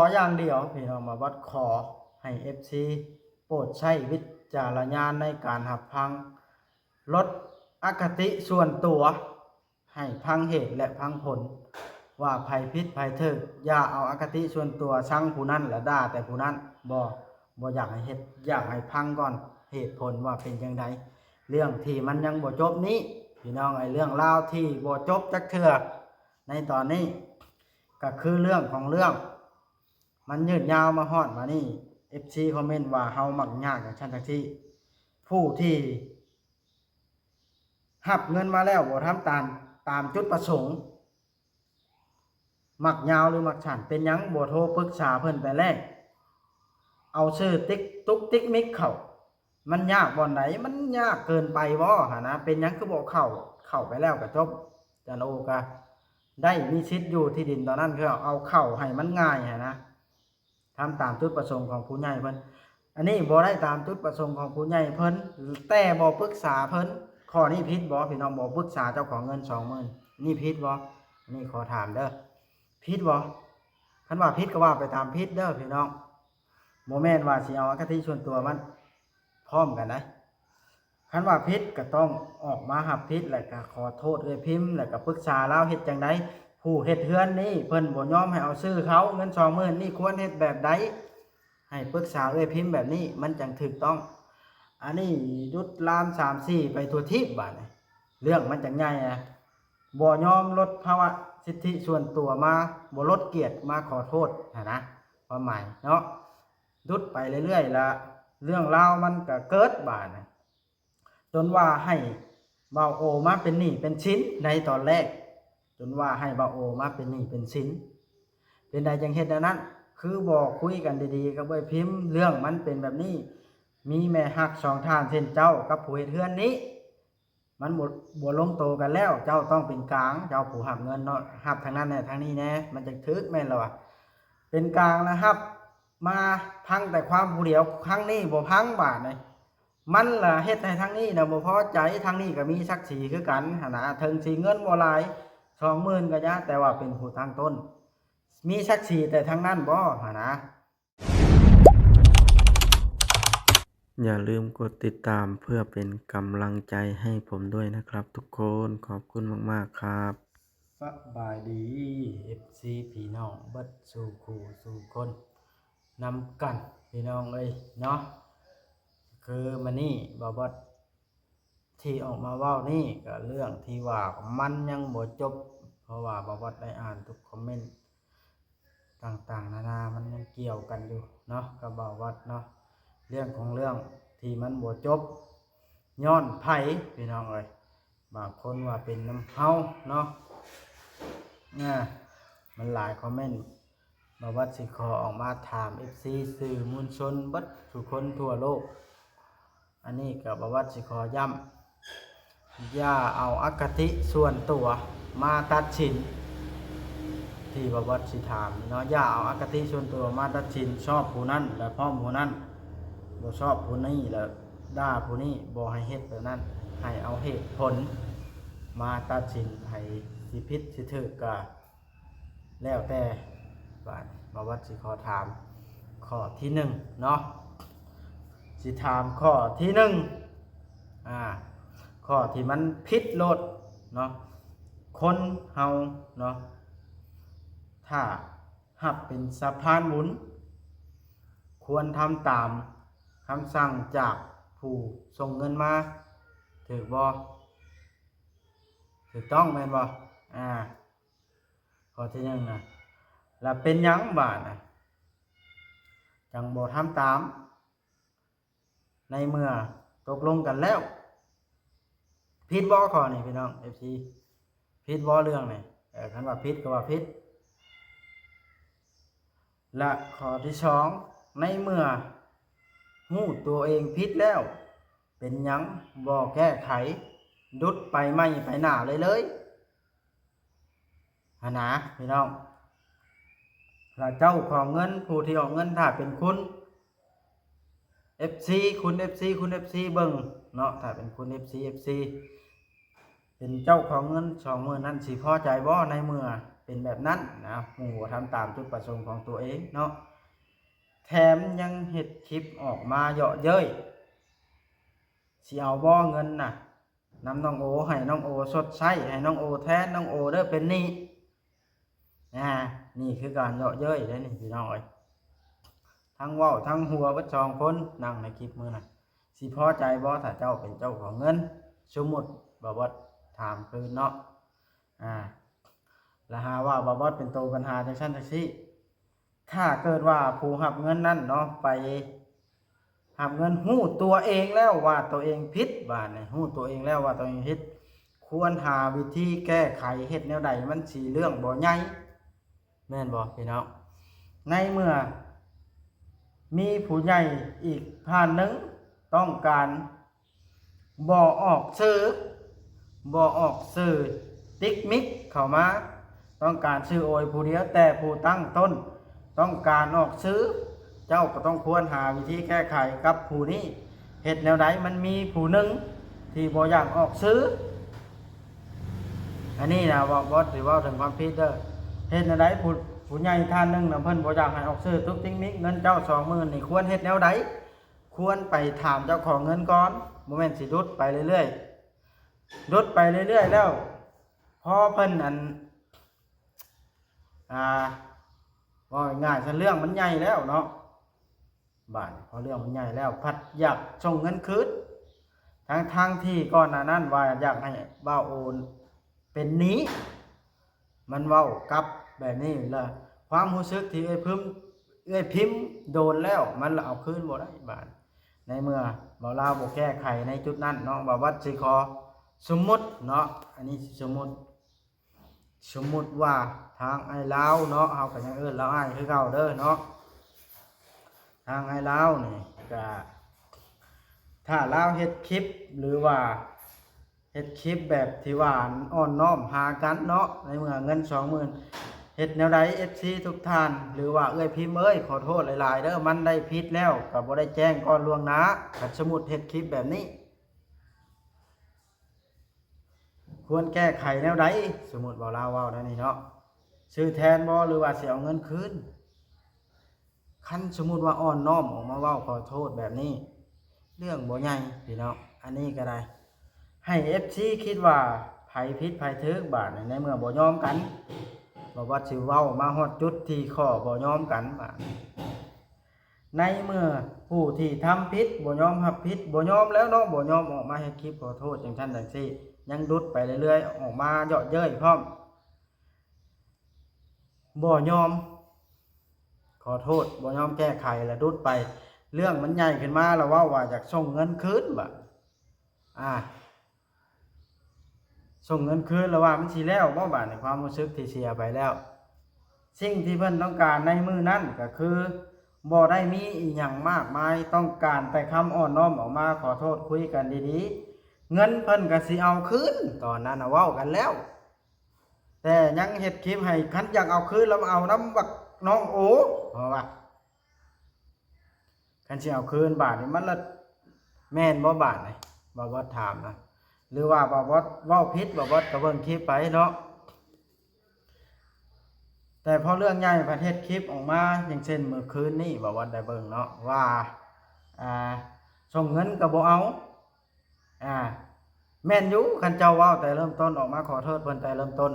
ຂໍຢ່າງດຽວ ພີ່ນ້ອງ ບ່າວບັອດຂໍໃຫ້ເອັຟຊີໂປດໃຊ້ວິຈາລະຍານໃນການຮັບຟັງ, ລົດອະຄະຕິສ່ວນຕົວ ໃຫ້ຟັງເຫດ ແລະ ຟັງຜົນ ວ່າໃຜຜິດໃຜຖືກ. ຢ່າເອົາອະຄະຕິສ່ວນຕົວ ຊັງຜູ້ນັ້ນ ແລະ ດ່າແຕ່ຜູ້ນັ້ນ. ບໍ່ ບໍ່ຢາກໃຫ້ເຮັດ, ຢາກໃຫ້ຟັງກ່ອນເຫດຜົນວ່າເປັນຈັ່ງໃດ. ເລື່ອງທີ່ມັນຍັງບໍ່ຈົບນີ້ ພີ່ນ້ອງເອີຍ, ເລື່ອງລາວທີ່ບໍ່ຈົບຈັກເທື່ອໃນຕອນນີ້ ກໍຄືເລື່ອງຂອງເລື່ອງ ມັນຍືດຍາວມາຮອດບາດນີ້ ເອັຟຊີຄອມເມັນວ່າເຮົາມັກຍາກຈັ່ງຊັ້ນຈັ່ງຊີ້. ຜູ້ທີ່ຮັບເງິນມາແລ້ວບໍ່ທຳຕາມ ຕາມຈຸດປະສົງ ມັກຍາວຫຼືມັກສັ້ນ ເປັນຫຍັງບໍ່ໂທປຶກສາເພິ່ນແຕ່ແລກ? ເອົາຊື່ຕິກຕຸກຕິກມິກເຂົ້າ ມັນຍາກບ່ອນໃດ? ມັນຍາກເກີນໄປບໍ່ຫັ້ນນະ? ເປັນຫຍັງຄືບໍ່ເຂົ້າ? ເຂົ້າໄປແລ້ວກໍຈົບ, ຈັນໂອກໍໄດ້ມີສິດຢູ່ທີ່ດິນຕອນນັ້ນ ຄືເອົາເຂົ້າໃຫ້ມັນງ່າຍຫັ້ນນະ. ທຳຕາມຈຸດປະສົງຂອງຜູ້ໃຫຍ່ເພິ່ນ. ອັນນີ້ບໍ່ໄດ້ຕາມຈຸດປະສົງຂອງຜູ້ໃຫຍ່ເພິ່ນ ແຕ່ບໍ່ປຶກສາເພິ່ນ. ຂໍ້ນີ້ຜິດບໍ່ ພີ່ນ້ອງ? ບໍ່ປຶກສາເຈົ້າຂອງເງິນສອງໝື່ນ ນີ້ຜິດບໍ່? ອັນນີ້ຂໍຖາມເດີ້ ຜິດບໍ່? ຄັນວ່າຜິດກໍວ່າໄປຕາມຜິດເດີ້ ພີ່ນ້ອງ, ບໍ່ແມ່ນວ່າຊິເອົາອະຄະຕິສ່ວນຕົວມາພ້ອມກັນໃດ. ຄັນວ່າຜິດກໍຕ້ອງອອກມາຮັບຜິດ ແລ້ວກໍຂໍໂທດເອື້ອຍພິມ ແລ້ວກໍປຶກສາລາວເຮັດຈັ່ງໃດ. ຜູ້ເຮັດເຮືອນນີ້ເພິ່ນບໍ່ຍອມໃຫ້ເອົາຊື່ເຂົາ, ເງິນສອງໝື່ນນີ້ຄວນເຮັດແບບໃດ? ໃຫ້ປຶກສາເອື້ອຍພິມແບບນີ້ ມັນຈັ່ງຖືກຕ້ອງ. ອັນນີ້ດຸດລາມສາມສີ່ໄປທົ່ວທີບບາດນີ້ ເລື່ອງມັນຈັ່ງໃຫຍ່ນະ. ບໍ່ຍອມລົດພາວະສິດທິສ່ວນຕົວມາ, ບໍ່ລົດກຽດມາຂໍໂທດຫັ້ນນະ ຄວາມໝາຍເນາະ. ດຸດໄປເລື້ອຍໆ ລະເລື່ອງລາວມັນກະເກີດບາດນະ ຈົນວ່າໃຫ້ບ່າວໂອມາເປັນໜີ້ເປັນສິນໃນຕອນແລກ, ຈົນວ່າໃຫ້ບ່າວໂອມາເປັນໜີ້ເປັນສິນ. ເປັນໃດຈັ່ງເຮັດແນວນັ້ນ? ຄືບໍ່ຄຸຍກັນດີໆກັບເອື້ອຍພິມ? ເລື່ອງມັນເປັນແບບນີ້, ມີແມ່ຮັກສອງທ່ານເຊັ່ນເຈົ້າກັບຜູ້ເຮັດເຮືອນນີ້ ມັນບໍ່ ບໍ່ລົງໂຕກັນແລ້ວ. ເຈົ້າຕ້ອງເປັນກາງ, ເຈົ້າຜູ້ຮັບເງິນເນາະ, ຮັບທາງນັ້ນແດ່ ທາງນີ້ແດ່, ມັນຈັ່ງຖືກ ແມ່ນລະວະ. ເປັນກາງລະຮັບມາ ຟັງແຕ່ຄວາມຜູ້ດຽວ, ທາງນີ້ບໍ່ຟັງບາດນີ້. ມັນລະເຮັດໃຫ້ທາງນີ້ນະບໍ່ພໍໃຈ, ທາງນີ້ກໍມີສັກສີຄືກັນຫັ້ນນະ. ເຖິງຊິເງິນບໍ່ຫຼາຍ ສອງໝື່ນກໍຢ່າ, ແຕ່ວ່າເປັນຜູ້ຕັ້ງຕົ້ນ ມີສັກສີແຕ່ທາງນັ້ນບໍ່ຫັ້ນນະ? ຢ່າລືມກົດຕິດຕາມເພື່ອເປັນກຳລັງໃຈໃຫ້ຜົມດ້ວຍນະຄັບທຸກຄົນ. ຂອບຄຸນມາກໆຄັບ. ສະບາຍດີ ເອັຟຊີ ພີ່ນ້ອງເບິດສູ່ຄູ່ສູ່ຄົນນຳກັນ ພີ່ນ້ອງເອີຍເນາະ. ຄືມື້ນີ້ບ່າວບອດ ທີ່ອອກມາເວົ້ານີ້ກໍເລື່ອງທີ່ວ່າມັນຍັງບໍ່ຈົບ, ເພາະວ່າບ່າວວັດໄດ້ອ່ານທຸກຄອມເມັນຕ່າງໆນານາ, ມັນຍັງກ່ຽວກັນຢູ່ເນາະກັບບ່າວວັດເນາະ. ເລື່ອງຂອງເລື່ອງທີ່ມັນບໍ່ຈົບຍ້ອນໃຜ ພີ່ນ້ອງເອີຍ? ບາງຄົນວ່າເປັນນຳເຮົາເນາະ, ອາ ມັນຫຼາຍຄອມເມັນ. ບ່າວວັດຊິຂໍອອກມາຖາມເອັຟຊີສື່ມວນຊົນເບິດສູ່ຄົນທົ່ວໂລກ, ອັນນີ້ກໍບ່າວວັດຊິຂໍຢ້ຳ, ຢ່າເອົາອະຄະຕິສ່ວນຕົວມາຕັດສິນ. ທີ່ບ່າວວັດຊິຖາມນີ້ເນາະ, ຢ່າເອົາອະຄະຕິສ່ວນຕົວມາຕັດສິນ, ຊອບຜູ້ນັ້ນແລ້ວພ້ອມຜູ້ນັ້ນ, ບໍ່ຊອບຜູ້ນີ້ແລ້ວດ່າຜູ້ນີ້, ບໍ່ໃຫ້ເຮັດແບບນັ້ນ. ໃຫ້ເອົາເຫດຜົນມາຕັດສິນ, ໃຜຊິຜິດຊິຖືກກໍ ແລ້ວແຕ່. ບາດນີ້ບ່າວວັດຊິຂໍຖາມຂໍ້ທີໜຶ່ງເນາະ, ຊິຖາມຂໍ້ທີໜຶ່ງ ອາ ຂໍ້ທີ່ມັນຜິດໂລດເນາະ. ຄົນເຮົາເນາະ ຖ້າຮັບເປັນສະພານບຸນ ຄວນທຳຕາມຄຳສັ່ງຈາກຜູ້ສົ່ງເງິນມາ, ຖືກບໍ່? ຖືກຕ້ອງແມ່ນບໍ່? ອາ ຂໍ້ທີໜຶ່ງນະ. ລະເປັນຫຍັງບາດນະ ຈັ່ງບໍ່ທຳຕາມ ໃນເມື່ອຕົກລົງກັນແລ້ວ? ຜິດບໍ່ຂໍ້ນີ້ ພີ່ນ້ອງເອັຟຊີ? ຜິດບໍ່ເລື່ອງນີ້? ເອີ ຄັນວ່າຜິດກໍວ່າຜິດ. ລະຂໍ້ທີສອງ ໃນເມື່ອຮູ້ຕົວເອງຜິດແລ້ວ ເປັນຫຍັງບໍ່ແກ້ໄຂ ດຸດໄປໃໝ່ໄປໜ້າເລີຍໆ? ຫັ້ນນະພີ່ນ້ອງ. ລະເຈົ້າຂອງເງິນ ຜູ້ທີ່ອອກເງິນ ຖ້າເປັນຄຸນເອັຟຊີ ຄຸນເອັຟຊີ ຄຸນເອັຟຊີເບິ່ງເນາະ, ຖ້າເປັນຄຸນເອັຟຊີ ເອັຟຊີ ເປັນເຈົ້າຂອງເງິນສອງໝື່ນນັ້ນ ຊິພໍໃຈບໍ່? ໃນເມື່ອເປັ ປັນແບບນັ້ນນະ ໝູ່ບໍ່ທຳຕາມຈຸດປະສົງຂອງຕົວເອງເນາະ ແຖມຍັງເຮັດຄລິບອອກມາເຍາະເຍີ້ຍ ຊິເອົາບໍ່ເງິນນະ ນຳນ້ອງໂອ ໃຫ້ນ້ອງໂອຊົດໃຊ້ ໃຫ້ນ້ອງໂອແທນ ນ້ອງໂອເດີເປັນໜີ້ ອາ ນີ້ຄືການເຍາະເຍີ້ຍເດ້ນີ້ພີ່ນ້ອງເອີຍ ທັງເວົ້າທັງຫົວເບິດສອງຄົນ ນັ່ງໃນຄລິບມື້ນັ້ນ ຊິພໍໃຈບໍ່ ຖ້າເຈົ້າເປັນເຈົ້າຂອງເງິນ? ສົມມຸດບ່າວບອດຖາມຄືນເນາະ ອາ ລະຫາວ່າບ່າວບອດເປັນໂຕບັນຫາຈັ່ງຊັ້ນຈັ່ງຊີ້ ຖ້າເກີດວ່າຜູ້ຮັບເງິນນັ້ນເນາະ ໄປຮັບເງິນ ຮູ້ຕົວເອງແລ້ວວ່າຕົວເອງຜິດ ບາດນີ້ຮູ້ຕົວເອງແລ້ວວ່າຕົວເອງຜິດ ຄວນຫາວິທີແກ້ໄຂ ເຮັດແນວໃດມັນຊິເລື່ອງບໍ່ໃຫຍ່ ແມ່ນບໍ່ພີ່ນ້ອງ? ໃນເມື່ອມີຜູ້ໃຫຍ່ອີກທ່ານໜຶ່ງຕ້ອງການ ບໍ່ອອກຊື່ ບໍ່ອອກຊື່ຕິກມິກເຂົ້າມາ ຕ້ອງການຊື່ໂອຍຜູ້ດຽວ ແຕ່ຜູ້ຕັ້ງຕົ້ນຕ້ອງການອອກຊື່ ເຈົ້າກໍຕ້ອງຄວນຫາວິທີແກ້ໄຂກັບຜູ້ນີ້ ເຮັດແນວໃດມັນມີຜູ້ໜຶ່ງທີ່ບໍ່ຢາກອອກຊື່ ອັນນີ້ນະ ເວົ້າ ບໍ່ໄດ້ເວົ້າເຖິງຄວາມຜິດເດີ ເຮັດແນວໃດຜູ້ ຜູ້ໃຫຍ່ທ່ານໜຶ່ງນະ ເພິ່ນບໍ່ຢາກໃຫ້ອອກຊື່ ຕຸກຕິກມິກ ເງິນເຈົ້າສອງໝື່ນນີ້ ຄວນເຮັດແນວໃດ? ຄວນໄປຖາມເຈົ້າຂອງເງິນກ່ອນ ບໍ່ແມ່ນຊິດຸດໄປເລື້ອຍໆ ດຸດໄປເລື້ອຍໆ ແລ້ວ ພໍເພິ່ນ ອັນ ອ່າ ເວົ້າງ່າຍໆ ຊະ ເລື່ອງມັນໃຫຍ່ແລ້ວເນາະ ບາດນີ້ ພໍເລື່ອງມັນໃຫຍ່ແລ້ວ ພັດຢາກສົ່ງເງິນຄືນ ທັງໆ ທີ່ກ່ອນໜ້ານັ້ນວ່າຢາກໃຫ້ບ່າວໂອເປັນໜີ້ ມັນເວົ້າກັບແບບນີ້ລະ ຄວາມຮູ້ສຶກທີ່ເອື້ອຍພິມ ເອື້ອຍພິມໂດນແລ້ວ ມັນລະເອົາຄືນບໍ່ໄດ້ບາດ ໃນເມື່ອບ່າວລາວບໍ່ແກ້ໄຂໃນຈຸດນັ້ນເນາະ ບ່າວບອດຊິຂໍສົມມຸດເນາະ ອັນນີ້ຊິສົມມຸດ ສົມມຸດວ່າທາງອ້າຍລາວເນາະ ເຮົາກໍຍັງເອີ້ນລາວອ້າຍຄືເກົ່າເດີເນາະ ທາງອ້າຍລາວນີ້ກະ ຖ້າລາວເຮັດຄລິບ ຫຼືວ່າເຮັດຄລິບແບບທີ່ວ່າອ່ອນນ້ອມຫາກັນເນາະ ໃນເມື່ອເງິນສອງໝື່ນ ເຮັດແນວໃດ ເອັຟຊີ ທຸກທ່ານ ຫຼືວ່າເອື້ອຍພິມເອີຍ ຂໍໂທດຫຼາຍໆເດີ ມັນໄດ້ຜິດແລ້ວ ກໍບໍ່ໄດ້ແຈ້ງກ່ອນລ່ວງໜ້າ ຄັນສົມມຸດເຮັດຄລິບແບບນີ້ ຄວນແກ້ໄຂແນວໃດ? ສົມມຸດວ່າລາວເວົ້າແນວນີ້ເນາະ ຊື້ແທນບໍ່ ຫຼືວ່າຊິເອົາເງິນຄືນ? ຄັນສົມມຸດວ່າອ່ອນນ້ອມອອກມາເວົ້າຂໍໂທດແບບນີ້ ເລື່ອງບໍ່ໃຫຍ່ພີ່ນ້ອງ ອັນນີ້ກໍໄດ້ ໃຫ້ເອັຟຊີຄິດວ່າໃຜຜິດໃຜຖືກ ບາດນີ້ໃນເມື່ອບໍ່ຍອມກັນ ບໍ່ວ່າຊິເວົ້າມາຮອດຈຸດທີ່ຂໍ້ບໍ່ຍອມກັນ ບາດນີ້ ໃນເມື່ອຜູ້ທີ່ທຳຜິດບໍ່ຍອມຮັບຜິດ ບໍ່ຍອມແລ້ວເນາະ ບໍ່ຍອມອອກມາເຮັດຄລິບຂໍໂທດຈັ່ງຊັ້ນຈັ່ງຊີ້ ຍັງດຸດໄປເລື້ອຍໆ ອອກມາເຍາະເຍີ້ຍພ້ອມ ບໍ່ຍອມຂໍໂທດ ບໍ່ຍອມແກ້ໄຂ ລະດຸດໄປ ເລື່ອງມັນໃຫຍ່ຂຶ້ນມາ ລະເວົ້າວ່າຢາກສົ່ງເງິນຄືນ ບາດ ອ່າ ສົ່ງເງິນຄືນ ລະວ່າມັນຊິແລ້ວບໍ່ ບາດນີ້ ຄວາມຮູ້ສຶກທີ່ເສຍໄປແລ້ວ ສິ່ງທີ່ເພິ່ນຕ້ອງການໃນມື້ນັ້ນກໍຄື ບໍ່ໄດ້ມີອີ່ຫຍັງມາກມາຍ ຕ້ອງການແຕ່ຄຳອ່ອນນ້ອມອອກມາຂໍໂທດ ຄຸຍກັນດີໆ ເງິນເພິ່ນກໍຊິເອົາຄືນ ຕອນນັ້ນນະເວົ້າກັນແລ້ວ ແຕ່ຍັງເຮັດຄລິບໃຫ້ ຄັນຢາກເອົາຄືນລະມາເອົານຳບັກນ້ອງໂອ ເພາະວ່າ ຄັນຊິເອົາຄືນບາດນີ້ ມັນລະແມ່ນບໍ່ບາດນີ້ ບ່າວບອດຖາມນະ ຫຼືວ່າບ່າວບອດເວົ້າຜິດ ບ່າວບອດກໍເບິ່ງຄລິບໄປເນາະ ແຕ່ພໍເລື່ອງໃຫຍ່ພັດເຮັດຄລິບອອກມາ ຢ່າງເຊັ່ນມື້ຄືນນີ້ ບ່າວບອດໄດ້ເບິ່ງເນາະ ວ່າ ອ່າ ສົ່ງເງິນກໍບໍ່ເອົາ ອ່າ ແມ່ນຢູ່ ຄັນເຈົ້າເວົ້າແຕ່ເລີ່ມຕົ້ນ ອອກມາຂໍໂທດເພິ່ນແຕ່ເລີ່ມຕົ້ນ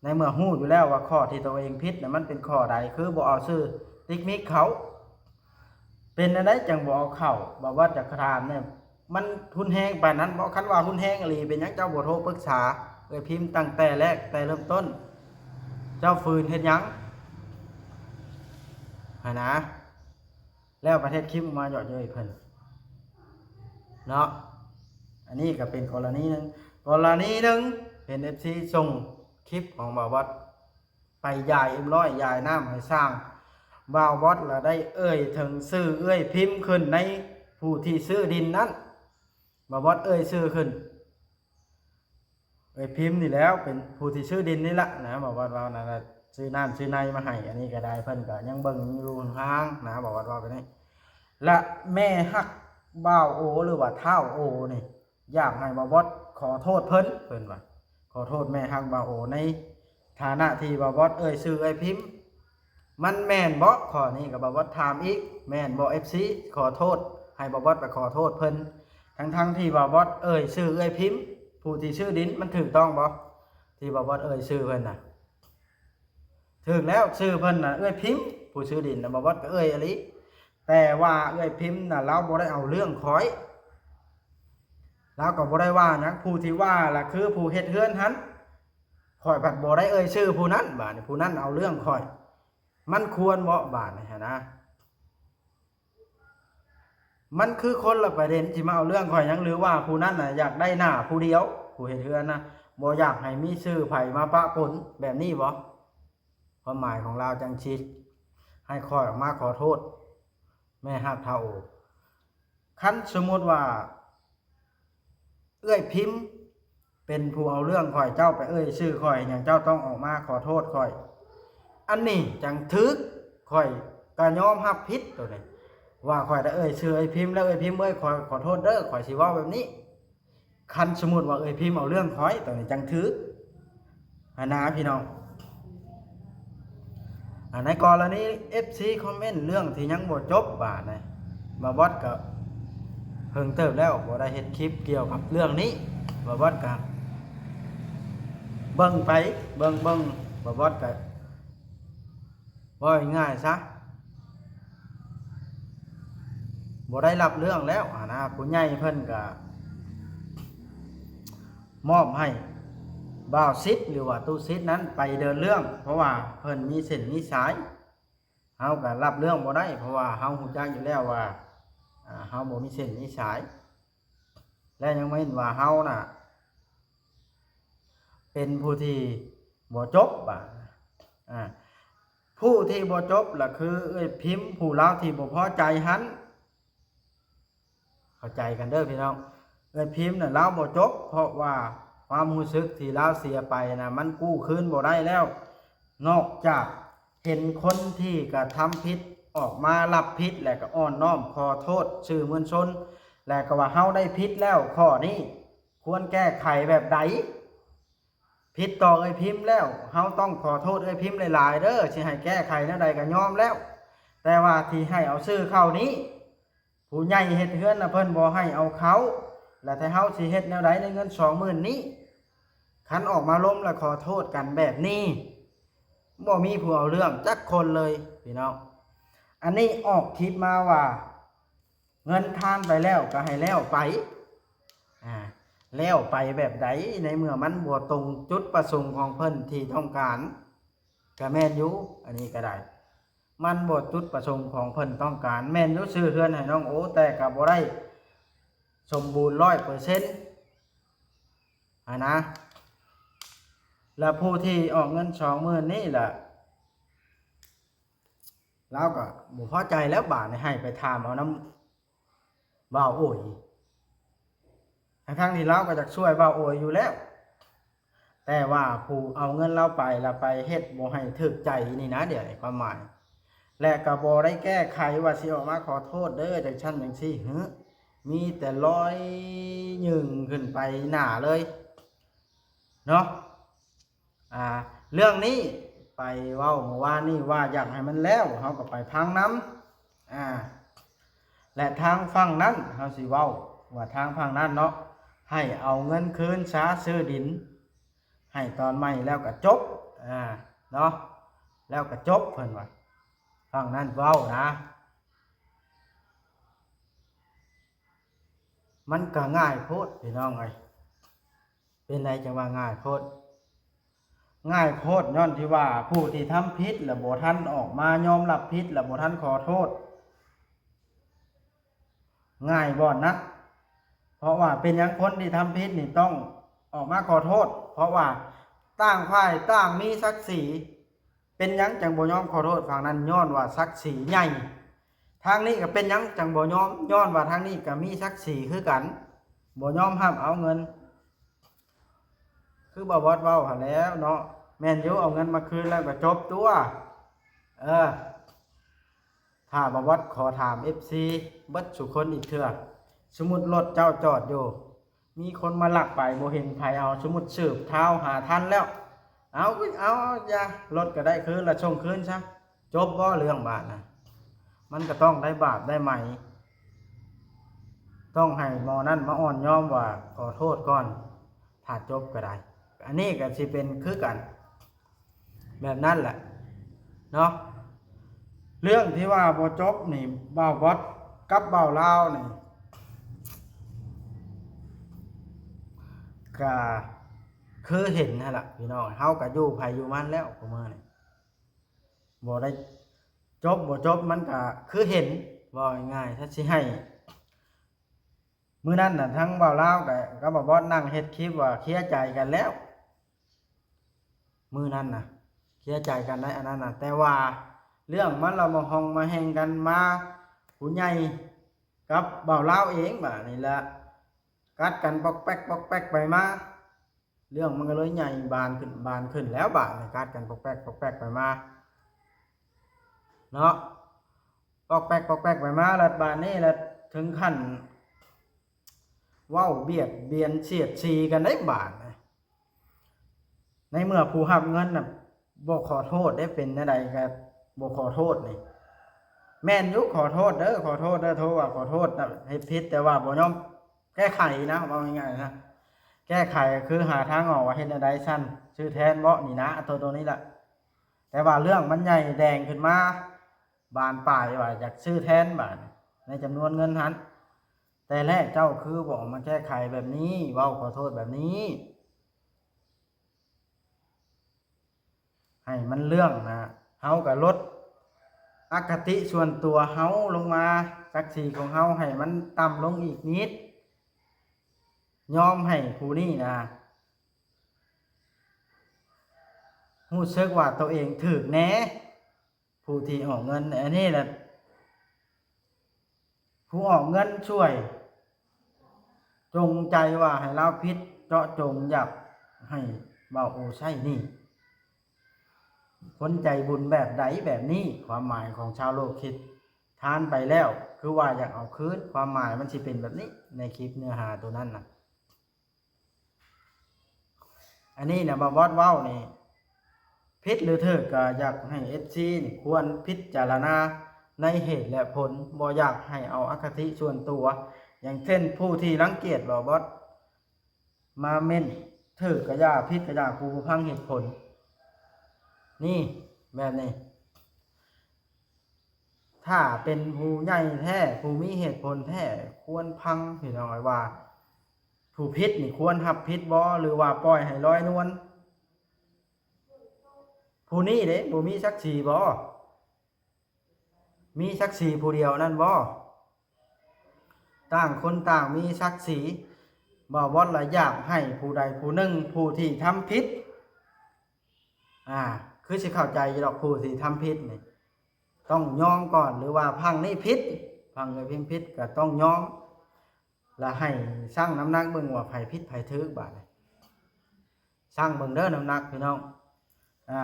ໃນເມື່ອຮູ້ຢູ່ແລ້ວວ່າຂໍ້ທີ່ຕົວເອງຜິດນະ ມັນເປັນຂໍ້ໃດ ຄືບໍ່ເອົາຊື່ຕິກມິກເຂົ້າ ເປັນແນວໃດຈັ່ງບໍ່ເອົາເຂົ້າ ບ່າວບອດຢາກຖາມແດ່ ມັນຮຸນແຮງປານນັ້ນບໍ່? ຄັນວ່າຮຸນແຮງອີ່ຫຼີ ເປັນຫຍັງເຈົ້າບໍ່ໂທປຶກສາເອື້ອຍພິມຕັ້ງແຕ່ແລກ ແຕ່ເລີ່ມຕົ້ນ ເຈົ້າຝືນເຮັດຫຍັງ ຫັ້ນນະ? ແລ້ວປະເທດຄລິບມາເຍາະເຍີ້ຍເພິ່ນເນາະ ອັນນີ້ກໍເປັນກໍລະນີໜຶ່ງ ກໍລະນີໜຶ່ງ ເຫັນເອັຟຊີສົ່ງຄລິບຂອງບ່າວບອດໄປຢາຍເອັມຮ້ອຍ ຢາຍນ້ຳໃຫ້ຊ່າງ ບ່າວບອດລະໄດ້ເອີ່ຍເຖິງຊື່ເອື້ອຍພິມຂຶ້ນ ໃນຜູ້ທີ່ຊື້ດິນນັ້ນ ບ່າວບອດເອີ່ຍຊື່ຂຶ້ນ ເອື້ອຍພິມນີ້ແຫຼ້ວ ເປັນຜູ້ທີ່ຊື້ດິນນີ້ລະນະ ບ່າວບອດເວົ້ານັ້ນລະ ຊື້ນ້ຳຊື້ໃນມາໃຫ້ ອັນນີ້ກໍໄດ້ ເພິ່ນກໍຍັງເບິ່ງຢູ່ຫ່າງໆນະ ບ່າວບອດເວົ້າແບບນີ້ ລະແມ່ຮັກບ່າວໂອ ຫຼືວ່າທ້າວໂອນີ້ ຢາກໃຫ້ບ່າວບອດຂໍໂທດເພິ່ນ ເພິ່ນວ່າ ຂໍໂທດແມ່ຮັກບ່າວໂອໃນ ຖານະທີ່ບ່າວບອດເອີ່ຍຊື່ເອື້ອຍພິມ ມັນແມ່ນບໍ່? ຂໍ້ນີ້ກໍບ່າວບອດຖາມອີກ ແມ່ນບໍ່ ເອັຟຊີ? ຂໍໂທດ ໃຫ້ບ່າວບອດໄປຂໍໂທດເພິ່ນ ທັງໆທີ່ບ່າວບອດເອີ່ຍຊື່ເອື້ອຍພິມ ຜູ້ທີ່ຊື້ດິນ ມັນຖືກຕ້ອງບໍ່? ທີ່ບ່າວບອດເອີ່ຍຊື່ເພິ່ນນະ ຖືກແລ້ວ ຊື່ເພິ່ນນະເອື້ອຍພິມ ຜູ້ຊື້ດິນນະ ບ່າວບອດກໍເອີ່ຍອີ່ຫຼີ ແຕ່ວ່າເອື້ອຍພິມນະ ລາວບໍ່ໄດ້ເອົາເລື່ອງຂ້ອຍ ລາວກໍບໍ່ໄດ້ວ່າຫຍັງ ຜູ້ທີ່ວ່າລະຄືຜູ້ເຮັດເຮືອນຫັ້ນ ຂ້ອຍພັດບໍ່ໄດ້ເອີ່ຍຊື່ຜູ້ນັ້ນ ບາດນີ້ຜູ້ນັ້ນເອົາເລື່ອງຂ້ອຍ ມັນຄວນບໍ່? ບາດນີ້ຫັ້ນນະ ມັນຄືຄົນລະປະເດັນ ຊິມາເອົາເລື່ອງຂ້ອຍຫຍັງ ຫຼືວ່າຜູ້ນັ້ນນະຢາກໄດ້ໜ້າຜູ້ດຽວ ຜູ້ເຮັດເຮືອນນະ ບໍ່ຢາກໃຫ້ມີຊື່ໃຜມາປະປົນ ແບບນີ້ບໍ່? ຄວາມໝາຍຂອງລາວຈັ່ງຊີ້ ໃຫ້ຂ້ອຍອອກມາຂໍໂທດ ແມ່ຮັກເຖົ້າ ຄັນສົມມຸດວ່າເອື້ອຍພິມເປັນຜູ້ເອົາເລື່ອງຂ້ອຍ ເຈົ້າໄປເອີ່ຍຊື່ຂ້ອຍຫຍັງ ເຈົ້າຕ້ອງອອກມາຂໍໂທດຂ້ອຍ ອັນນີ້ຈັ່ງຖືກ ຂ້ອຍກໍຍອມຮັບຜິດໂຕນີ້ ວ່າຂ້ອຍໄດ້ເອີ່ຍຊື່ເອື້ອຍພິມແລ້ວ ເອື້ອຍພິມເອີຍ ຂ້ອຍຂໍໂທດເດີ້ ຂ້ອຍຊິເວົ້າແບບນີ້ ຄັນສົມມຸດວ່າເອື້ອຍພິມເອົາເລື່ອງຂ້ອຍ ໂຕນີ້ຈັ່ງຖືກຫັ້ນນະພີ່ນ້ອງ ອ່າ ໃນກໍລະນີເອັຟຊີຄອມເມັນເລື່ອງທີ່ຍັງບໍ່ຈົບ ບາດນີ້ບ່າວບອດກໍເພິ່ງເຕີບແລ້ວ ບໍ່ໄດ້ເຮັດຄລິບກ່ຽວກັບເລື່ອງນີ້ ບ່າວບອດກໍເບິ່ງໄປ ເບິ່ງໆ ບ່າວບອດກໍ ເວົ້າງ່າຍໆຊະ ບໍ່ໄດ້ຮັບເລື່ອງແລ້ວຫັ້ນນະ ຜູ້ໃຫຍ່ເພິ່ນກະມອບໃຫ້ບ່າວສິດ ຫຼືວ່າຕູ້ສິດນັ້ນໄປເດີນເລື່ອງ ເພາະວ່າເພິ່ນມີເສັ້ນມີສາຍ ເຮົາກະຮັບເລື່ອງບໍ່ໄດ້ ເພາະວ່າເຮົາຮູ້ຈັກຢູ່ແລ້ວວ່າ ອ່າ ເຮົາບໍ່ມີເສັ້ນມີສາຍ ແລະຍັງມາເຫັນວ່າເຮົານະ ເປັນຜູ້ທີ່ບໍ່ຈົບບາດ ອ່າ ຜູ້ທີ່ບໍ່ຈົບລະຄືເອື້ອຍພິມ ຜູ້ລາວທີ່ບໍ່ພໍໃຈຫັ້ນ ເຂົ້າໃຈກັນເດີ້ພີ່ນ້ອງ ເອື້ອຍພິມນະລາວບໍ່ຈົບ ເພາະວ່າຄວາມຮູ້ສຶກທີ່ລາວເສຍໄປນະ ມັນກູ້ຄືນບໍ່ໄດ້ແລ້ວ ນອກຈາກເຫັນຄົນທີ່ກະທຳຜິດອອກມາຮັບຜິດ ແລະກະອ່ອນນ້ອມຂໍໂທດສື່ມວນຊົນ ແລະກະວ່າເຮົາໄດ້ຜິດແລ້ວ ຂໍ້ນີ້ຄວນແກ້ໄຂແບບໃດ? ຜິດຕໍ່ເອື້ອຍພິມແລ້ວ ເຮົາຕ້ອງຂໍໂທດເອື້ອຍພິມຫຼາຍໆເດີ້ ຊິໃຫ້ແກ້ໄຂແນວໃດກໍຍອມແລ້ວ ແຕ່ວ່າທີ່ໃຫ້ເອົາຊື່ເຂົ້ານີ້ ຜູ້ໃຫຍ່ເຮັດເຮືອນນະ ເພິ່ນບໍ່ໃຫ້ເອົາເຂົ້າ ແລ້ວແຕ່ເຮົາຊິເຮັດແນວໃດໃນເງິນສອງໝື່ນນີ້? ຄັນອອກມາລົມແລ້ວຂໍໂທດກັນແບບນີ້ ບໍ່ມີຜູ້ເອົາເລື່ອງຈັກຄົນເລີຍພີ່ນ້ອງ ອັນນີ້ອອກຄລິບມາວ່າ ເງິນທານໄປແລ້ວກໍໃຫ້ແລ້ວໄປ ອ່າ ແລ້ວໄປແບບໃດ? ໃນເມື່ອມັນບໍ່ຕົງຈຸດປະສົງຂອງເພິ່ນທີ່ຕ້ອງການ ກໍແມ່ນຢູ່ ອັນນີ້ກໍໄດ້ ມັນບໍ່ຈຸດປະສົງຂອງເພິ່ນຕ້ອງການ ແມ່ນຢູ່ຊື້ເຮືອນໃຫ້ນ້ອງໂອ ແຕ່ກໍບໍ່ໄດ້ສົມບູນຮ້ອຍເປີເຊັນຫັ້ນນະ ແລ້ວຜູ້ທີ່ອອກເງິນສອງໝື່ນນີ້ລະ ລາວກໍບໍ່ພໍໃຈແລ້ວ ບາດນີ້ໃຫ້ໄປຖາມເອົານຳບ່າວໂອຍ ທັງໆທີ່ລາວກໍຢາກຊ່ວຍບ່າວໂອຍຢູ່ແລ້ວ ແຕ່ວ່າຜູ້ເອົາເງິນລາວໄປ ລະໄປເຮັດບໍ່ໃຫ້ຖືກໃຈນີ້ນະ ດຽວນີ້ຄວາມໝາຍ ແລະກໍບໍ່ໄດ້ແກ້ໄຂວ່າຊິອອກມາຂໍໂທດເດີ້ ຈັ່ງຊັ້ນຈັ່ງຊີ້ ຫື ມີແຕ່ລອຍຍື່ນຂຶ້ນໄປໜ້າເລີຍເນາະ. ອ່າ ເລື່ອງນີ້ໄປເວົ້າມື້ວານນີ້ວ່າຢາກໃຫ້ມັນແລ້ວ ເຮົາກໍໄປຟັງນຳ ອ່າ ແລະທາງຝັ່ງນັ້ນ ເຮົາຊິເວົ້າວ່າທາງຝັ່ງນັ້ນເນາະ ໃຫ້ເອົາເງິນຄືນຊາ ຊື້ດິນໃຫ້ຕອນໃໝ່ແລ້ວກໍຈົບ ອ່າ ເນາະ ແລ້ວກໍຈົບ ເພິ່ນວ່າ ຝັ່ງນັ້ນເວົ້ານະ ມັນກໍງ່າຍໂພດ ພີ່ນ້ອງເອີຍ. ເປັນໃດຈັ່ງວ່າງ່າຍໂພດ? ງ່າຍໂພດຍ້ອນທີ່ວ່າຜູ້ທີ່ທຳຜິດລະບໍ່ທັນອອກມາຍອມຮັບຜິດ ລະບໍ່ທັນຂໍໂທດ ງ່າຍບ່ອນນັ້ນ. ເພາະວ່າເປັນຫຍັງຄົນທີ່ທຳຜິດນີ້ຕ້ອງອອກມາຂໍໂທດ? ເພາະວ່າຕ່າງຝ່າຍຕ່າງມີສັກສີ. ເປັນຫຍັງຈັ່ງບໍ່ຍອມຂໍໂທດຝັ່ງນັ້ນ? ຍ້ອນວ່າສັກສີໃຫຍ່. ທາງນີ້ກໍເປັນຫຍັງຈັ່ງບໍ່ຍອມ? ຍ້ອນວ່າທາງນີ້ກໍມີສັກສີຄືກັນ ບໍ່ຍອມຮັບເອົາເງິນ. ຄືບ່າວບອດເວົ້າຫັ້ນແຫຼ້ວເນາະ ແມ່ນຢູ່ ເອົາເງິນມາຄືນແລ້ວກໍຈົບຕົວະ. ເອີ ຖ້າບ່າວບອດຂໍຖາມເອັຟຊີເບິດສູ່ຄົນອີກເທື່ອ ສົມມຸດລົດເຈົ້າຈອດຢູ່ ມີຄົນມາລັກໄປ ບໍ່ເຫັນໃຜເອົາ ສົມມຸດສືບທ້າວຫາທັນແລ້ວ ເອົາ ເອົາ ເອົາ ຢ່າ ລົດກໍໄດ້ຄືນລະ ສົ່ງຄືນຊະ ຈົບບໍ່ເລື່ອງບາດນະ? ມັນກໍຕ້ອງໄດ້ບາບໄດ້ໄໝ ຕ້ອງໃຫ້ໝໍນັ້ນມາອ່ອນຍອມວ່າຂໍໂທດກ່ອນ ຖ້າຈົບກໍໄດ້. ອັນນີ້ກໍຊິເປັນຄືກັນ ແບບນັ້ນແຫຼະເນາະ. ເລື່ອງທີ່ວ່າບໍ່ຈົບນີ້ ບ່າວບອດກັບບ່າວລາວນີ້ ກະຄືເຫັນຫັ້ນລະພີ່ນ້ອງ, ເຮົາກະຢູ່ໃຜຢູ່ມັນແລ້ວ ຄູ່ມື້ນີ້ ບໍ່ໄດ້ຈົບບໍ່ຈົບ ມັນກະຄືເຫັນ ເວົ້າງ່າຍໆ ຖ້າຊິໃຫ້ ມື້ນັ້ນນະ ທັງບ່າວລາວກະ ກັບບ່າວບອດນັ່ງເຮັດຄລິບວ່າເຄຍໃຈກັນແລ້ວ ມື້ນັ້ນນະ ເຄຍໃຈກັນໃນອັນນັ້ນນະ. ແຕ່ວ່າເລື່ອງມັນລະມາຮ່ອງມາແຮ່ງກັນມາ ຜູ້ໃຫຍ່ກັບບ່າວລາວເອງ ບາດນີ້ລະກັດກັນປອກແປັກປອກແປັກໄປມາ ເລື່ອງມັນກໍເລີຍໃຫຍ່ບານຂຶ້ນບານຂຶ້ນແລ້ວ ບາດນີ້ກັດກັນປອກແປັກປອກແປັກໄປມາເນາະ ປອກແປັກປອກແປັກໄປມາ ແລ້ວບາດນີ້ລະເຖິງຂັ້ນເວົ້າບຽດບຽນສຽດສີກັນໄດ້ບາດນີ້. ໃນເມື່ອຜູ້ຮັບເງິນນະບໍ່ຂໍໂທດເດ້ ເປັນແນວໃດກໍບໍ່ຂໍໂທດນີ້ ແມ່ນຢູ່ ຂໍໂທດເດີ ຂໍໂທດເດີ ໂທວ່າຂໍໂທດນະ ເຮັດຜິດ ແຕ່ວ່າບໍ່ຍອມແກ້ໄຂນະ ເວົ້າງ່າຍໆນະ ແກ້ໄຂກໍຄືຫາທາງອອກວ່າເຮັດແນວໃດຊັ້ນ ຊື້ແທນເບາະນີ້ນະ ໂຕ ໂຕນີ້ລະ. ແຕ່ວ່າເລື່ອງມັນໃຫຍ່ແດງຂຶ້ນມາບານປາຍວ່າຢາກຊື້ແທນບາດໃນຈຳນວນເງິນຫັ້ນ ແຕ່ແລກເຈົ້າຄືບໍ່ອອກມາແກ້ໄຂແບບນີ້ ເວົ້າຂໍໂທດແບບນີ້ ໃຫ້ມັນເລື່ອງນະ ເຮົາກໍລົດອະຄະຕິສ່ວນຕົວເຮົາລົງມາ ສັກສີຂອງເຮົາໃຫ້ມັນຕ່ຳລົງອີກນິດ ຍອມໃຫ້ຜູ້ນີ້ນະ ຮູ້ສຶກວ່າໂຕເອງຖືກແດ່ ຜູ້ທີ່ອອກເງິນ ອັນນີ້ລະ ຜູ້ອອກເງິນຊ່ວຍ ຈົງໃຈວ່າໃຫ້ລາວຜິດ ເຈາະຈົງຢາກໃຫ້ບ່າວໂອໃຊ້ໜີ້. ຄົນໃຈບຸນແບບໃດແບບນີ້ ຄວາມໝາຍຂອງຊາວໂລກຄິດ ທານໄປແລ້ວຄືວ່າຢາກເອົາຄືນ ຄວາມໝາຍມັນຊິເປັນແບບນີ້ ໃນຄລິບເນື້ອຫາໂຕນັ້ນນະ. ອັນນີ້ນະ ບ່າວບອດເວົ້ານີ້ ຜິດຫຼືຖືກ ກໍຢາກໃຫ້ເອັຟຊີນີ້ຄວນພິຈາລະນາໃນເຫດແລະຜົນ ບໍ່ຢາກໃຫ້ເອົາອະຄະຕິສ່ວນຕົວ ຢ່າງເຊັ່ນຜູ້ທີ່ລັງກຽດບ່າວບອດມາເມັ້ນ ຖືກກະຢ່າ ຜິດກະຢ່າ ກູບໍ່ຟັງເຫດຜົນ ນີ້ ແບບນີ້. ຖ້າເປັນຜູ້ໃຫຍ່ແທ້ ຜູ້ມີເຫດຜົນແທ້ ຄວນຟັງ ພີ່ນ້ອງເອີຍ ວ່າຜູ້ຜິດນີ້ຄວນຮັບຜິດບໍ່ ຫຼືວ່າປ່ອຍໃຫ້ລອຍນວນ? ຜູ້ນີ້ເດ້ ບໍ່ມີສັກສີບໍ່? ມີສັກສີຜູ້ດຽວນັ້ນບໍ່? ຕ່າງຄົນຕ່າງມີສັກສີ ບ່າວບອດລະຢາກໃຫ້ຜູ້ໃດຜູ້ໜຶ່ງ ຜູ້ທີ່ທຳຜິດ ອ່າ ຄືຊິເຂົ້າໃຈຢູ່ດອກ ຜູ້ທີ່ທຳຜິດນີ້ ຕ້ອງຍອມກ່ອນ ຫຼືວ່າຝັ່ງນີ້ຜິດ ຝັ່ງເອື້ອຍພິມຜິດກໍຕ້ອງຍອມ ລະໃຫ້ຊັ່ງນ້ຳໜັກເບິ່ງວ່າໃຜຜິດໃຜຖືກ ບາດນີ້ ຊັ່ງເບິ່ງເດີນ້ຳໜັກພີ່ນ້ອງ ອ່າ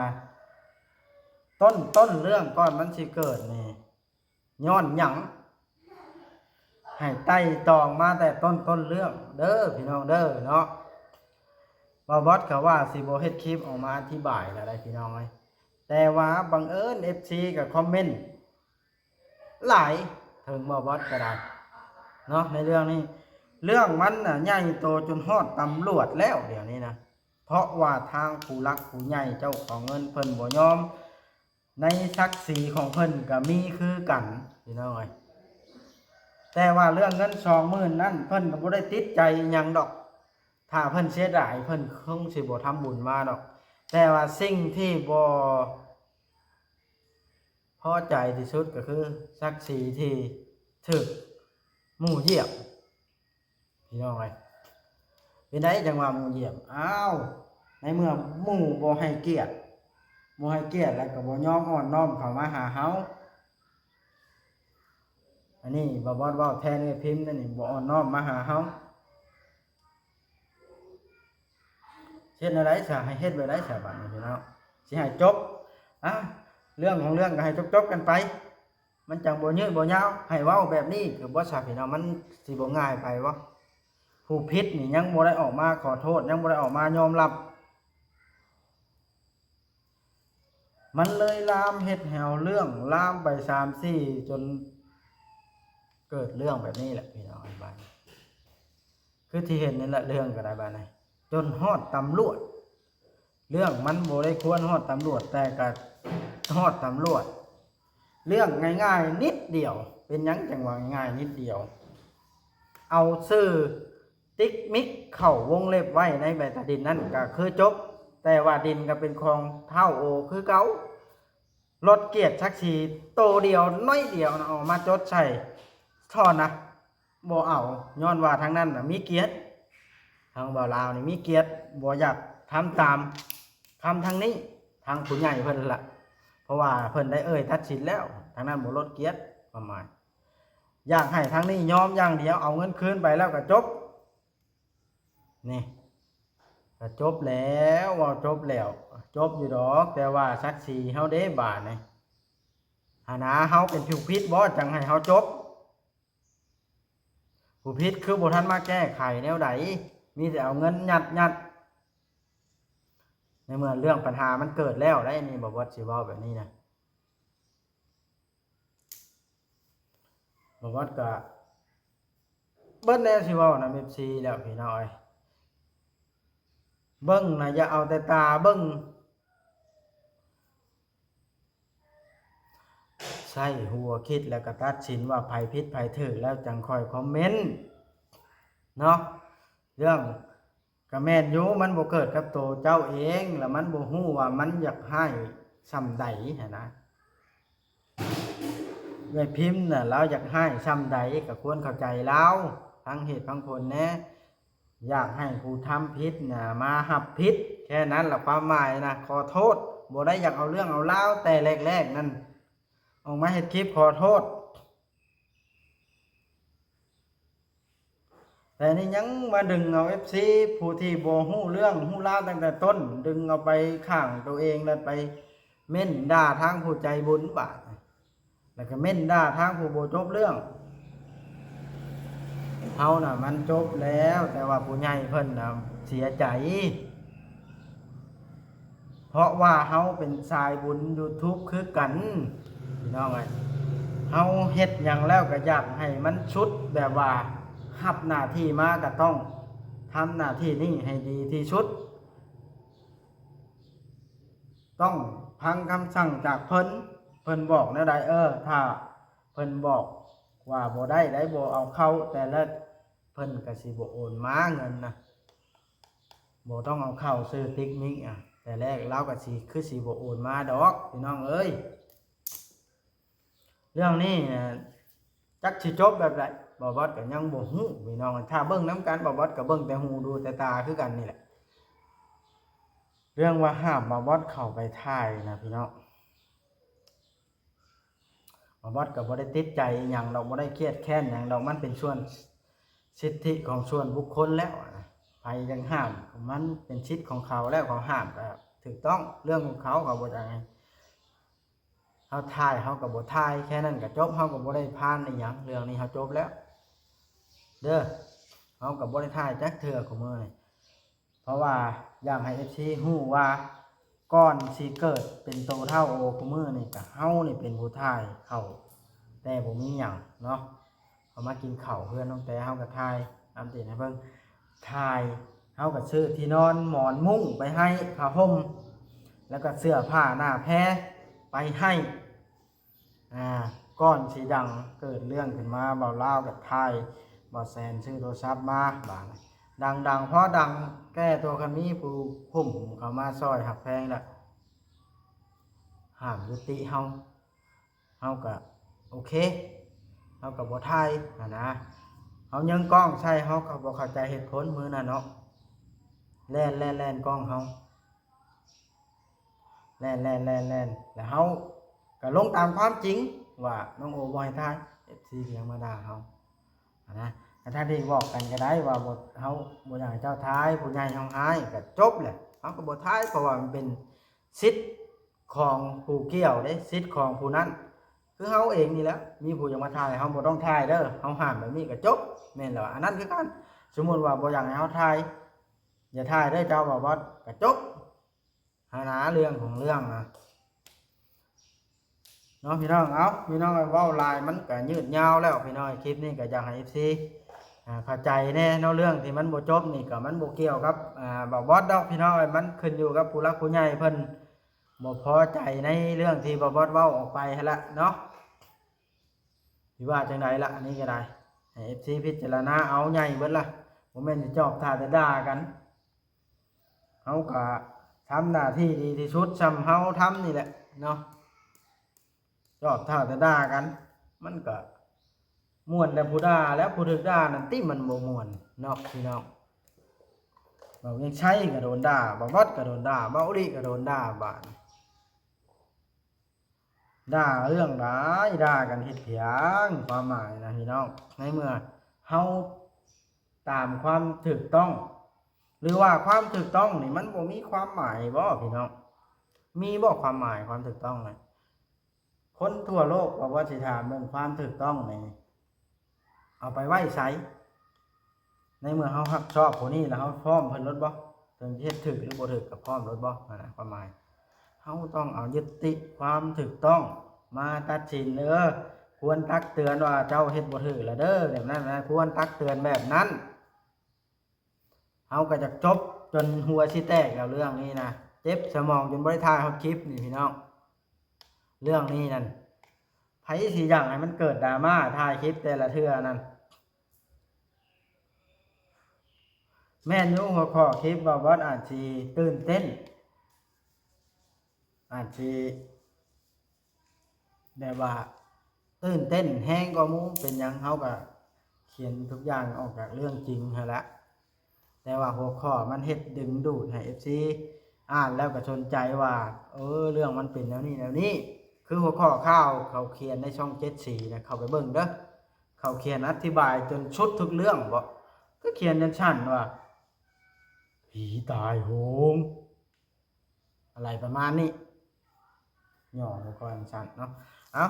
ຕົ້ນ ຕົ້ນເລື່ອງກ່ອນມັນຊິເກີດນີ້ ຍ້ອນຫຍັງ? ໃຫ້ໄຕ່ຕອງມາແຕ່ຕົ້ນ ຕົ້ນເລື່ອງເດີພີ່ນ້ອງເດີເນາະ. ບ່າວບອດກໍວ່າຊິບໍ່ເຮັດຄລິບອອກມາອະທິບາຍແລ້ວໄດ໋ພີ່ນ້ອງເອີຍ ແຕ່ວ່າບັງເອີນເອັຟຊີກໍຄອມເມັນຫຼາຍເຖິງບ່າວບອດກໍໄດ້ເນາະ ໃນເລື່ອງນີ້. ເລື່ອງມັນນະໃຫຍ່ໂຕຈົນຮອດຕຳຫຼວດແລ້ວດຽວນີ້ນະ ເພາະວ່າທາງຜູ້ຫຼັກຜູ້ໃຫຍ່ເຈົ້າຂອງເງິນເພິ່ນບໍ່ຍອມ ໃນສັກສີຂອງເພິ່ນກໍມີຄືກັນພີ່ນ້ອງເອີຍ. ແຕ່ວ່າເລື່ອງເງິນສອງໝື່ນນັ້ນ ເພິ່ນກໍບໍ່ໄດ້ຕິດໃຈອີ່ຫຍັງດອກ ຖ້າເພິ່ນເສຍດາຍ ເພິ່ນຄົງຊິບໍ່ທຳບຸນມາດອກ. ແຕ່ວ່າສິ່ງທີ່ບໍ່ພໍໃຈທີ່ສຸດກໍຄືສັກສີທີ່ຖືກໝູ່ຢຽບ. ພີ່ນ້ອງເອີຍ ເປັນໃດຈັ່ງວ່າໝູ່ຢຽບ? ອ້າວ ໃນເມື່ອໝູ່ບໍ່ໃຫ້ກຽດ ບໍ່ໃຫ້ກຽດແລ້ວກໍບໍ່ຍອມອ່ອນນ້ອມເຂົ້າມາຫາເຮົາ. ອັນນີ້ບ່າວບອດເວົ້າແທນເອື້ອຍພິມນັ້ນນີ້ ບໍ່ອ່ອນນ້ອມມາຫາເຮົາ. ເຮັດແນວໃດຊະ? ໃຫ້ເຮັດແບບໃດຊະບາດນີ້ພີ່ນ້ອງ? ຊິໃຫ້ຈົບ ອາ ເລື່ອງຂອງເລື່ອງກໍໃຫ້ຈົບໆກັນໄປ. ມັນຈັ່ງບໍ່ຍືດບໍ່ຍາວ. ໃຫ້ເວົ້າແບບນີ້ຄືບໍ່ຊະພີ່ນ້ອງ? ມັນຊິບໍ່ງ່າຍໄປບໍ່? ຜູ້ຜິດນີ້ຍັງບໍ່ໄດ້ອອກມາຂໍໂທດ ຍັງບໍ່ໄດ້ອອກມາຍອມຮັບ. ມັນເລີຍລາມ ເຮັດໃຫ້ເອົາເລື່ອງລາມໄປສາມສີ່ ຈົນເກີດເລື່ອງແບບນີ້ແຫຼະພີ່ນ້ອງເອີຍ. ບາດນີ້ຄືທີ່ເຫັນນີ້ແຫຼະ ເລື່ອງກໍໄດ້ບາດນີ້ ຈົນຮອດຕຳຫຼວດ. ເລື່ອງມັນບໍ່ໄດ້ຄວນຮອດຕຳຫຼວດ ແຕ່ກໍຮອດຕຳຫຼວດ. ເລື່ອງງ່າຍໆນິດດຽວ. ເປັນຫຍັງຈັ່ງວ່າງ່າຍນິດດຽວ? ເອົາຊື່ຕິກມິກເຂົ້າວົງເລັບໄວ້ໃນໃບຕາດິນນັ້ນກໍຄືຈົບ, ແຕ່ວ່າດິນກໍເປັນຂອງທ້າວໂອຄືເກົ່າ. ລົດກຽດສັກສີໂຕດຽວໜ້ອຍດຽວນະ ເອົາມາຈົດໃສ່ ເທົ່ານັ້ນນະ ບໍ່ເອົາ, ຍ້ອນວ່າທາງນັ້ນນະມີກຽດ, ທາງບ່າວລາວນີ້ມີກຽດ, ບໍ່ຢາກທຳຕາມຄຳທາງນີ້, ທາງຜູ້ໃຫຍ່ເພິ່ນລະ, ເພາະວ່າເພິ່ນໄດ້ເອີ່ຍຕັດສິນແລ້ວ, ທາງນັ້ນບໍ່ລົດກຽດ, ຄວາມໝາຍ ຢາກໃຫ້ທາງນີ້ຍອມຢ່າງດຽວ, ເອົາເງິນຄືນໄປແລ້ວກໍຈົບ. ນີ້ ກໍຈົບແລ້ວ, ເວົ້າຈົບແລ້ວ, ຈົບຢູ່ດອກ, ແຕ່ວ່າສັກສີເຮົາເດ້ບາດນີ້ ຫານາ ເຮົາເປັນຜູ້ຜິດບໍ່ ຈັ່ງໃຫ້ເຮົາຈົບ? ຜູ້ຜິດຄືບໍ່ທັນມາແກ້ໄຂແນວໃດ, ມີແຕ່ເອົາເງິນຍັດໆ. ໃນເມື່ອເລື່ອງບັນຫາມັນເກີດແລ້ວໄດ໋ນີ້, ບໍ່ບອດຊິເວົ້າແບບນີ້ນະ. ບໍ່ບອດກໍເບິດແນວຊິເວົ້ານຳເອັຟຊີແລ້ວພີ່ນ້ອງເອີຍ. ເບິ່ງນະ ຢ່າເອົາແຕ່ຕາເບິ່ງ, ໃຊ້ຫົວຄິດແລ້ວກໍຕັດສິນວ່າໃຜຜິດໃຜຖືກ ແລ້ວຈັ່ງຄ່ອຍຄອມເມັນເນາະ. ເລື່ອງ ກໍແມ່ນຢູ່ ມັນບໍ່ເກີດກັບໂຕເຈົ້າເອງ ແລ້ວມັນບໍ່ຮູ້ວ່າມັນຢາກຮ້າຍສ່ຳໃດຫັ້ນນະ. ເອື້ອຍພິມນະ ລາວຢາກຮ້າຍສ່ຳໃດ ກໍຄວນເຂົ້າໃຈລາວ ຟັງເຫດຟັງຜົນແດ່. ຢາກໃຫ້ຜູ້ທຳຜິດນະມາຮັບຜິດ ແຄ່ນັ້ນລະຄວາມໝາຍນະ, ຂໍໂທດ. ບໍ່ໄດ້ຢາກເອົາເລື່ອງເອົາລາວແຕ່ແລກໆນັ້ນ ອອກມາເຮັດຄລິບຂໍໂທດ. ແຕ່ນີ້ຍັງມາດຶງເອົາເອັຟຊີ ຜູ້ທີ່ບໍ່ຮູ້ເລື່ອງຮູ້ລາວຕັ້ງແຕ່ຕົ້ນ ດຶງເອົາໄປຂ້າງໂຕເອງ ແລ້ວໄປເມັ້ນດ່າທາງຜູ້ໃຈບຸນບາດ, ແລ້ວກໍເມັ້ນດ່າທາງຜູ້ບໍ່ຈົບເລື່ອງ. ເຮົານະມັນຈົບແລ້ວ, ແຕ່ວ່າຜູ້ໃຫຍ່ເພິ່ນນະເສຍໃຈ. ເພາະວ່າເຮົາເປັນສາຍບຸນຢູທູບຄືກັນ ພີ່ນ້ອງເອີຍ, ເຮົາເຮັດຫຍັງແລ້ວກໍຢາກໃຫ້ມັນສຸດ, ແບບວ່າຮັບໜ້າທີ່ມາກໍຕ້ອງທຳໜ້າທີ່ນີ້ໃຫ້ດີທີ່ສຸດ, ຕ້ອງຟັງຄຳສັ່ງຈາກເພິ່ນ, ເພິ່ນບອກແນວໃດ, ເອີ ຖ້າເພິ່ນບອກວ່າບໍ່ໄດ້ໄດ໋ ບໍ່ເອົາເຂົ້າແຕ່ລະ ເພິ່ນກໍຊິບໍ່ໂອນມາເງິນນະ, ບໍ່ຕ້ອງເອົາເຂົ້າຊື່ຕິກມິກອະ ແຕ່ແລກລາວກໍຊິ ຄືຊິບໍ່ໂອນມາດອກ ພີ່ນ້ອງເອີຍ. ເລື່ອງນີ້ນະ ຈັກຊິຈົບແບບໃດ ບ່າວບອດກໍຍັງບໍ່ຮູ້ ພີ່ນ້ອງ. ຖ້າເບິ່ງນຳກັນ ບ່າວບອດກໍເບິ່ງແຕ່ຫູດູແຕ່ຕາຄືກັນນີ້ແຫຼະ. ເລື່ອງວ່າຫ້າມບ່າວບອດເຂົ້າໄປຖ່າຍນະ ພີ່ນ້ອງ. ບ່າວບອດກໍບໍ່ໄດ້ຕິດໃຈອີ່ຫຍັງດອກ, ບໍ່ໄດ້ຄຽດແຄ້ນຫຍັງດອກ, ມັນເປັນສ່ວນ ສິດທິຂອງສ່ວນບຸກຄົນແລ້ວນະ, ໃຜຢາກຫ້າມ ມັນເປັນສິດຂອງເຂົາແລ້ວ, ເຂົາຫ້າມກໍຖືກຕ້ອງ, ເລື່ອງຂອງເຂົາ, ເຂົາບໍ່ຢາກໃຫ້ເຮົາຖ່າຍ ເຮົາກໍບໍ່ຖ່າຍ, ແຄ່ນັ້ນກໍຈົບ, ເຮົາກໍບໍ່ໄດ້ຜ່ານອີ່ຫຍັງ, ເລື່ອງນີ້ເຮົາຈົບແລ້ວເດີ, ເຮົາກໍບໍ່ໄດ້ຖ່າຍຈັກເທື່ອ ຄູ່ມື້ນີ້. ເພາະວ່າຢາກໃຫ້ເອັຟຊີຮູ້ວ່າ ກ່ອນຊິເກີດເປັນໂຕທ້າວໂອຄູ່ມື້ນີ້ ກະເຮົານີ້ເປັນຜູ້ຖ່າຍເຂົາ ແຕ່ບໍ່ມີຫຍັງເນາະ, ເຂົາມາກິນເຂົ້າເຮືອນນ້ອງແຕ ເຮົາກະຖ່າຍອັບເດດໃຫ້ເບິ່ງ, ຖ່າຍ ເຮົາກະຊື້ທີ່ນອນ ໝອນ ມຸ້ງໄປໃຫ້, ຜ້າຫົ່ມ ແລ້ວກະເສື້ອຜ້າໜ້າແພໄປໃຫ້. ອ່າ ກ່ອນຊິດັງ ເກີດເລື່ອງຂຶ້ນມາ ບ່າວລາວກໍຖ່າຍ, ບ່າວແສນຊື້ໂທລະສັບມາ, ບາດນີ້ດັງໆ ພໍດັງແກ່ຕົວ, ຄັນມີຜູ້ຄຸ້ມເຂົ້າມາຊ່ອຍຮັກແພງລະ ຫ້າມຍຸຕິເຮົາ, ເຮົາກໍໂອເຄ, ເຮົາກໍບໍ່ຖ່າຍຫັ້ນນະ, ເຮົາຍິງກ້ອງໃສ່ ເຮົາກໍບໍ່ເຂົ້າໃຈເຫດຜົນມື້ນັ້ນເນາະ, ແລ່ນໆໆກ້ອງເຮົາ. ແລ່ນໆໆໆ ແລ້ວເຮົາກໍລົງຕາມຄວາມຈິງວ່ານ້ອງໂອບໍ່ໃຫ້ຖ່າຍ, ເອັຟຊີກໍຍັງມາດ່າເຮົາຫັ້ນນະ, ທັງໆທີ່ບອກກັນກໍໄດ້ວ່າບໍ່, ເຮົາບໍ່ຢາກໃຫ້ເຈົ້າຖ່າຍ, ຜູ້ໃຫຍ່ເຮົາຮ້າຍ, ກໍຈົບແຫຼະ, ເຮົາກໍບໍ່ຖ່າຍ, ເພາະວ່າມັນເປັນສິດຂອງຜູ້ກ່ຽວເດ້, ສິດຂອງຜູ້ນັ້ນ, ຄືເຮົາເອງນີ້ແຫຼະ, ມີຜູ້ຢາກມາຖ່າຍ ເຮົາບໍ່ຕ້ອງຖ່າຍເດີ, ເຮົາຫ້າມແບບນີ້ກໍຈົບ, ແມ່ນແລ້ວ. ອັນນັ້ນຄືກັນ, ສົມມຸດວ່າບໍ່ຢາກໃຫ້ເຮົາຖ່າຍ, ຢ່າຖ່າຍເດີເຈົ້າ ບ່າວບອດ, ກໍຈົບ. ຫັ້ນນະ ເລື່ອງຂອງເລື່ອງນະ, ເນາະພີ່ນ້ອງ. ເອົ້າ ພີ່ນ້ອງເອີຍ ເວົ້າຫຼາຍມັນກະຍືດຍາວແລ້ວພີ່ນ້ອງເອີຍ. ຄລິບນີ້ກະຢາກໃຫ້ເອັຟຊີ ອ່າ ເຂົ້າໃຈແດ່ເນາະ. ເລື່ອງທີ່ມັນບໍ່ຈົບນີ້ກະມັນບໍ່ກ່ຽວກັບ ອ່າ ບ່າວບອດດອກພີ່ນ້ອງເອີຍ. ມັນຂຶ້ນຢູ່ກັບຜູ້ຫຼັກຜູ້ໃຫຍ່ເພິ່ນບໍ່ພໍໃຈໃນເລື່ອງທີ່ບ່າວບອດເວົ້າອອກໄປຫັ້ນລະເນາະ. ຊິວ່າຈັ່ງໃດລະ ອັນນີ້ກະໄດ້ ໃຫ້ເອັຟຊີພິຈາລະນາເອົາໃຫຍ່ເບິດລະ. ບໍ່ແມ່ນຊິຈອບຖ້າແຕ່ດ່າກັນ. ເຮົາກະທຳໜ້າທີ່ດີທີ່ສຸດສ່ຳເຮົາທຳນີ້ແຫຼະເນາະ. ຈອບຖ້າແຕ່ດ່າກັນ ມັນກະມ່ວນແຕ່ຜູ້ດ່າແລ້ວ. ຜູ້ຖືກດ່ານັ້ນຕິມັນບໍ່ມ່ວນເນາະພີ່ນ້ອງ. ບ່າວວຽງໄຊກະໂດນດ່າ, ບ່າວບອດກະໂດນດ່າ, ບ່າວອີລິກະໂດນດ່າ. ບາດນີ້ ດ່າເລື່ອງໃດ? ດ່າກັນເຮັດຫຍັງ? ຄວາມໝາຍນະພີ່ນ້ອງ ໃນເມື່ອເຮົາຕາມຄວາມຖືກຕ້ອງ ຫຼືວ່າຄວາມຖືກຕ້ອງນີ້ມັນບໍ່ມີຄວາມໝາຍບໍ່ພີ່ນ້ອງ? ມີບໍ່ຄວາມໝາຍຄວາມຖືກຕ້ອງນະ? ຄົນທົ່ວໂລກວ່າ ວ່າຊິຖາມເບິ່ງຄວາມຖືກຕ້ອງນີ້ ເອົາໄປໄວ້ໃສ? ໃນເມື່ອເຮົາຮັບຊອບຜູ້ນີ້ແລ້ວ ເຮົາພ້ອມເພິ່ນໂລດບໍ່? ເຖິງຊິເຮັດຖືກຫຼືບໍ່ຖືກກໍພ້ອມໂລດບໍ່? ຫັ້ນນະຄວາມໝາຍ. ເຮົາຕ້ອງເອົາຍຸດຕິຄວາມຖືກຕ້ອງມາຕັດສິນ. ເອີ ຄວນຕັກເຕືອນວ່າເຈົ້າເຮັດບໍ່ຖືກແລ້ວເດີ ແບບນັ້ນນະ ຄວນຕັກເຕືອນແບບນັ້ນ. ເຮົາກໍຢາກຈົບຈົນຫົວຊິແຕກແລ້ວເລື່ອງນີ້ນະ. ເຈັບສະໝອງຈົນບໍ່ໄດ້ຖ່າຍຮອດຄລິບນີ້ພີ່ນ້ອງ. ເລື່ອງນີ້ນັ້ນ ໃຜຊິຢາກໃຫ້ມັນເກີດດຣາມາ ຖ່າຍຄລິບແຕ່ລະເທື່ອນັ້ນ. ແມ່ນຢູ່ ຫົວຂໍ້ຄລິບບ່າວບອດອາດຊິຕື່ນເຕັ້ນ ອາດຊິແບບວ່າຕື່ນເຕັ້ນແຮງກວ່າໝູ່. ເປັນຫຍັງ? ເຮົາກໍຂຽນທຸກຢ່າງອອກຈາກເລື່ອງຈິງຫັ້ນແຫຼະ. ແຕ່ວ່າຫົວຂໍ້ມັນເຮັດດຶງດູດໃຫ້ເອັຟຊີອ່ານແລ້ວກໍສົນໃຈວ່າ ເອີ ເລື່ອງມັນເປັນແນວນີ້ແນວນີ້. ຄືຫົວຂໍ້ຂ່າວເຂົາຂຽນໃນຊ່ອງເຈັດສີນະ ເຂົ້າໄປເບິ່ງເດີ. ເຂົາຂຽນອະທິບາຍຈົນສຸດທຸກເລື່ອງບໍ? ຄືຂຽນຈັ່ງຊັ້ນວ່າ ຜີຕາຍໂຫງ ອະໄລປະມານນີ້ ຫຍໍ້ໄປກ່ອນຊັ້ນເນາະ. ເອົ້າ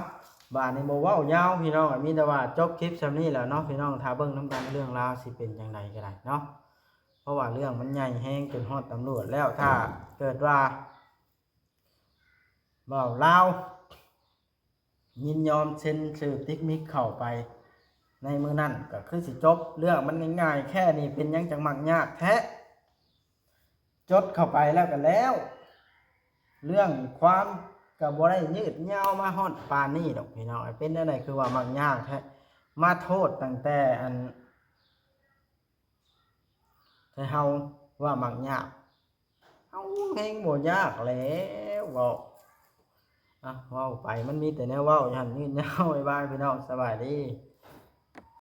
ບາດນີ້ບໍ່ເວົ້າຍາວພີ່ນ້ອງ ມີແຕ່ວ່າຈົບຄລິບຊ່ຳນີ້ແຫຼະເນາະພີ່ນ້ອງ. ຖ້າເບິ່ງນຳກັນເລື່ອງລາວຊິເປັນຈັ່ງໃດກໍໄດ້ເນາະ ເພາະວ່າເລື່ອງມັນໃຫຍ່ແຮງຈົນຮອດຕຳຫຼວດແລ້ວ. ຖ້າເກີດວ່າບ່າວລາວຍິນຍອມເຊັນຊື່ຕິກມິກເຂົ້າໄປໃນມື້ນັ້ນ ກໍຄືຊິຈົບເລື່ອງມັນງ່າຍໆແຄ່ນີ້. ເປັນຫຍັງຈັ່ງມັກຍາກແທ້? ຈົດເຂົ້າໄປແລ້ວກໍແລ້ວ. ເລື່ອງຄວາມກໍບໍ່ໄດ້ຍືດຍາວມາຮອດປານນີ້ດອກພີ່ນ້ອງ. ເປັນແນວໃດຄືວ່າມັກຍາກແທ້? ມາໂທດຕັ້ງແຕ່ອັນ ໃຫ້ເຮົາວ່າມັກຍາກ ເຮົາແຮງບໍ່ຍາກແລ້ວເວົ້າ. ອ່ະ ເວົ້າໄປມັນມີແຕ່ແນວເວົ້າ ຢ່າໃຫ້ຍືດຍາວ. ບາຍບາຍພີ່ນ້ອງ ສະບາຍດີ.